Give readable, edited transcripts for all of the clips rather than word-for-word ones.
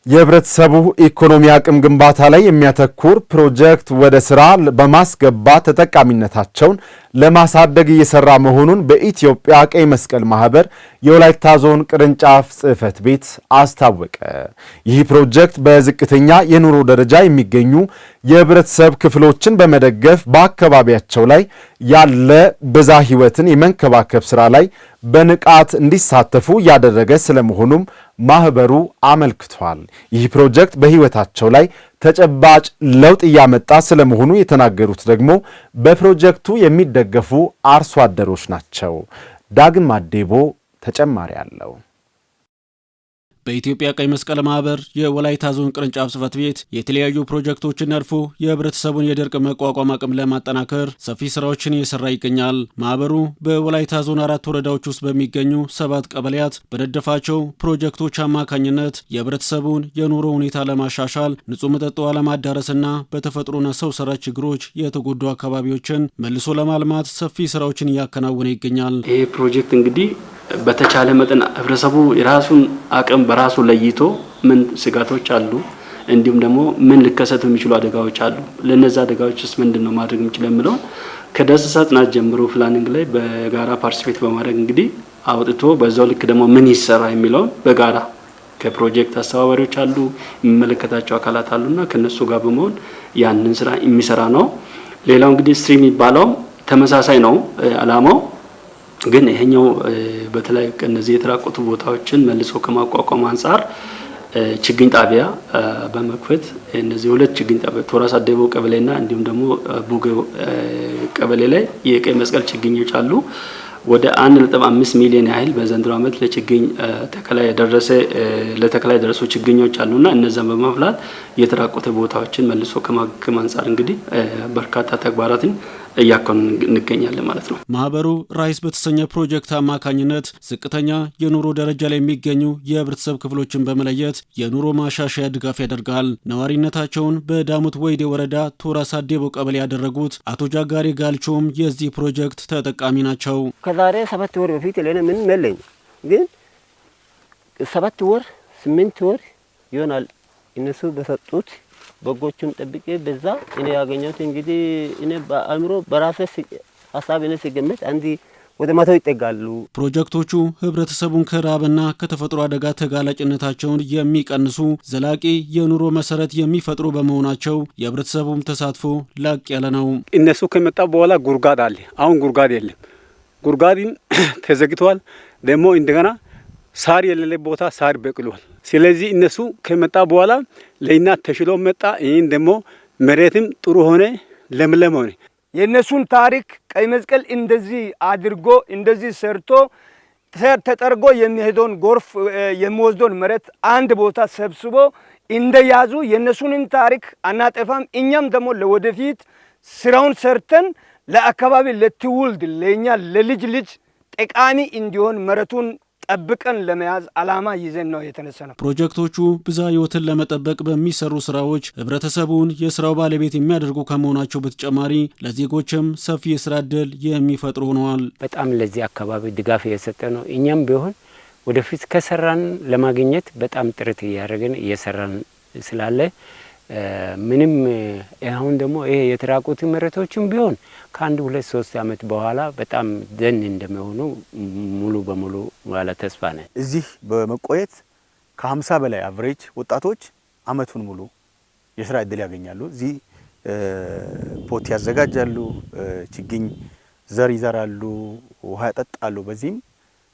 የህብረተሰቡ ኢኮኖሚ አቅም ግንባታ ላይ የሚያተኩር ፕሮጀክት ወደ ስራ በማስገባት ተጠቃሚነታቸውን ለማሳደግ እየሰራ መሆኑን በኢትዮጵያ ቀይ መስቀል ማህበር የወላይታ ዞን ቅርንጫፍ ጽሕፈት ቤት አስታወቀ። ይህ ፕሮጀክት በዝቅተኛ የኑሮ ደረጃ የሚገኙ የህብረተሰብ ክፍሎችን በመደገፍ በአካባቢያቸው ላይ ያለ ብዝሃ ሕይወትን የመንከባከብ ስራ ላይ በንቃት እንዲሳተፉ እያደረገ ስለመሆኑም ማህበሩ አመልክቷል። ይህ ፕሮጀክት በህይወታቸው ላይ ተጨባጭ ለውጥ እያመጣ ስለመሆኑ የተናገሩት ደግሞ በፕሮጀክቱ የሚደገፉ አርሶ አደሮች ናቸው። ዳግም አዴቦ ተጨማሪ አለው። በኢትዮጵያ ቀይ መስቀል ማህበር የወላይታ ዞን ቅርንጫፍ ጽሕፈት ቤት የተለያዩ ፕሮጀክቶችን ነድፎ የህብረተሰቡን የድርቅ መቋቋም አቅም ለማጠናከር ሰፊ ስራዎችን እየሰራ ይገኛል። ማህበሩ በወላይታ ዞን አራት ወረዳዎች ውስጥ በሚገኙ ሰባት ቀበሌያት በነደፋቸው ፕሮጀክቶች አማካኝነት የህብረተሰቡን የኑሮ ሁኔታ ለማሻሻል፣ ንጹህ መጠጥ ውሃ ለማዳረስና በተፈጥሮና ሰው ሰራሽ ችግሮች የተጎዱ አካባቢዎችን መልሶ ለማልማት ሰፊ ስራዎችን እያከናወነ ይገኛል። ይሄ ፕሮጀክት እንግዲህ በተቻለ መጠን ህብረተሰቡ የራሱን አቅም በራሱ ለይቶ ምን ስጋቶች አሉ፣ እንዲሁም ደግሞ ምን ሊከሰቱ የሚችሉ አደጋዎች አሉ፣ ለነዛ አደጋዎችስ ምንድን ነው ማድረግ የሚችለው የሚለውን ከዳሰሳ ጥናት ጀምሮ planning ላይ በጋራ participate በማድረግ እንግዲህ አውጥቶ በዛው ልክ ደግሞ ምን ይሰራ የሚለውን በጋራ ከፕሮጀክት አስተባባሪዎች አሉ፣ የሚመለከታቸው አካላት አሉና ከነሱ ጋር በመሆን ያንን ስራ የሚሰራ ነው። ሌላው እንግዲህ STREAM የሚባለው ተመሳሳይ ነው አላማው፣ ግን ይሄኛው በተለይ እነዚህ የተራቆቱ ቦታዎችን መልሶ ከማቋቋም አንጻር ችግኝ ጣቢያ በመክፈት እነዚህ ሁለት ችግኝ ጣቢያ ቶራስ አደቦ ቀበሌና እንዲሁም ደግሞ ቡጌ ቀበሌ ላይ የቀይ መስቀል ችግኞች አሉ። ወደ 1.5 ሚሊዮን ያህል በዘንድሮ ዓመት ለችግኝ ተከላ የደረሰ ለተከላ የደረሱ ችግኞች አሉና እነዛን በማፍላት የተራቆተ ቦታዎችን መልሶ ከማገገም አንጻር እንግዲህ በርካታ ተግባራትን እያከናወንን እንገኛለን ማለት ነው። ማህበሩ RISE በተሰኘ ፕሮጀክት አማካኝነት ዝቅተኛ የኑሮ ደረጃ ላይ የሚገኙ የህብረተሰብ ክፍሎችን በመለየት የኑሮ ማሻሻያ ድጋፍ ያደርጋል። ነዋሪነታቸውን በዳሞት ወይዴ ወረዳ ቶራሳ ዴቦ ቀበሌ ያደረጉት አቶ ጃጋሪ ጋልቾም የዚህ ፕሮጀክት ተጠቃሚ ናቸው። ከዛሬ 7 ወር በፊት ለእኔ ምንም የለኝ፣ ግን 7 ወር 8 ወር ይሆናል እነሱ በሰጡት በጎቹን ጠብቄ በዛ እኔ ያገኘሁት እንግዲህ እኔ በአእምሮ በራሴ ሀሳብ እኔ ሲገመት አንድ ወደ 100 ይጠጋሉ። ፕሮጀክቶቹ ህብረተሰቡን ከረሃብና ከተፈጥሮ አደጋ ተጋላጭነታቸውን የሚቀንሱ፣ ዘላቂ የኑሮ መሰረት የሚፈጥሩ በመሆናቸው የህብረተሰቡም ተሳትፎ ላቅ ያለ ነው። እነሱ ከመጣ በኋላ ጉርጓድ አለ። አሁን ጉርጓድ የለም። ጉርጓድም ተዘግቷል። ደግሞ እንደገና ሳር የሌለ ቦታ ሳር በቅሏል። ስለዚህ እነሱ ከመጣ በኋላ ለእኛ ተሽሎ መጣ። ይህን ደግሞ መሬትም ጥሩ ሆነ፣ ለምለም ሆነ። የእነሱን ታሪክ ቀይ መስቀል እንደዚህ አድርጎ እንደዚህ ሰርቶ ተጠርጎ የሚሄደውን ጎርፍ የሚወስደውን መሬት አንድ ቦታ ሰብስቦ እንደያዙ የእነሱንም ታሪክ አናጠፋም። እኛም ደግሞ ለወደፊት ስራውን ሰርተን ለአካባቢ፣ ለትውልድ፣ ለእኛ ለልጅ ልጅ ጠቃሚ እንዲሆን መሬቱን ጠብቀን ለመያዝ አላማ ይዘን ነው የተነሳነው። ፕሮጀክቶቹ ብዝሃ ሕይወትን ለመጠበቅ በሚሰሩ ስራዎች ህብረተሰቡን የስራው ባለቤት የሚያደርጉ ከመሆናቸው በተጨማሪ ለዜጎችም ሰፊ የስራ እድል የሚፈጥሩ ሆነዋል። በጣም ለዚህ አካባቢ ድጋፍ እየሰጠ ነው። እኛም ቢሆን ወደፊት ከሰራን ለማግኘት በጣም ጥረት እያደረግን እየሰራን ስላለ ምንም አሁን ደግሞ ይሄ የተራቆቱ መሬቶችም ቢሆን ከአንድ ሁለት ሶስት አመት በኋላ በጣም ደን እንደሚሆኑ ሙሉ በሙሉ ባለ ተስፋ ነን። እዚህ በመቆየት ከ50 በላይ average ወጣቶች አመቱን ሙሉ የስራ እድል ያገኛሉ። እዚህ pot ያዘጋጃሉ፣ ችግኝ ዘር ይዘራሉ፣ ውሃ ያጠጣሉ። በዚህም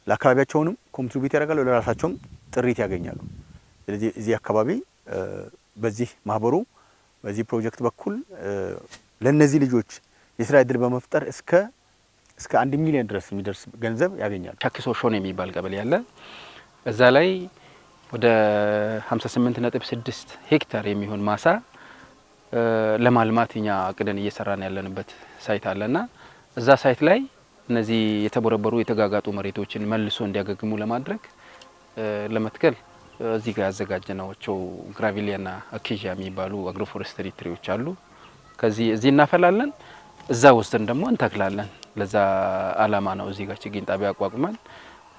ለአካባቢያቸውንም contribute ያደርጋሉ፣ ለራሳቸውም ጥሪት ያገኛሉ። ስለዚህ እዚህ አካባቢ በዚህ ማህበሩ በዚህ ፕሮጀክት በኩል ለነዚህ ልጆች የስራ እድል በመፍጠር እስከ 1 ሚሊዮን ድረስ የሚደርስ ገንዘብ ያገኛሉ። ሻኪሶ ሾን የሚባል ቀበሌ አለ። እዛ ላይ ወደ 58.6 ሄክታር የሚሆን ማሳ ለማልማት እኛ አቅደን እየሰራን ያለንበት site አለና እዛ site ላይ እነዚህ የተቦረበሩ የተጋጋጡ መሬቶችን መልሶ እንዲያገግሙ ለማድረግ ለመትከል እዚህ ጋር ያዘጋጀናቸው grevillea ና acacia የሚባሉ agroforestry tree ዎች አሉ። ከዚህ እዚህ እናፈላለን፣ እዛ ወስደን ደግሞ እንተክላለን። ለዛ አላማ ነው እዚህ ጋር ችግኝ ጣቢያ አቋቁመን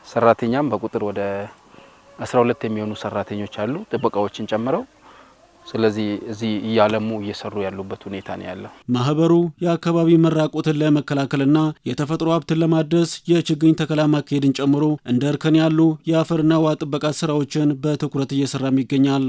ሰራተኛም በቁጥር ወደ 12 የሚሆኑ ሰራተኞች አሉ ጥበቃዎችን ጨምረው። ስለዚህ እዚህ እያለሙ እየሰሩ ያሉበት ሁኔታ ነው ያለው። ማህበሩ የአካባቢ መራቆትን ለመከላከልና የተፈጥሮ ሀብትን ለማደስ የችግኝ ተከላ ማካሄድን ጨምሮ እንደ እርከን ያሉ የአፈርና ውሃ ጥበቃ ስራዎችን በትኩረት እየሰራም ይገኛል።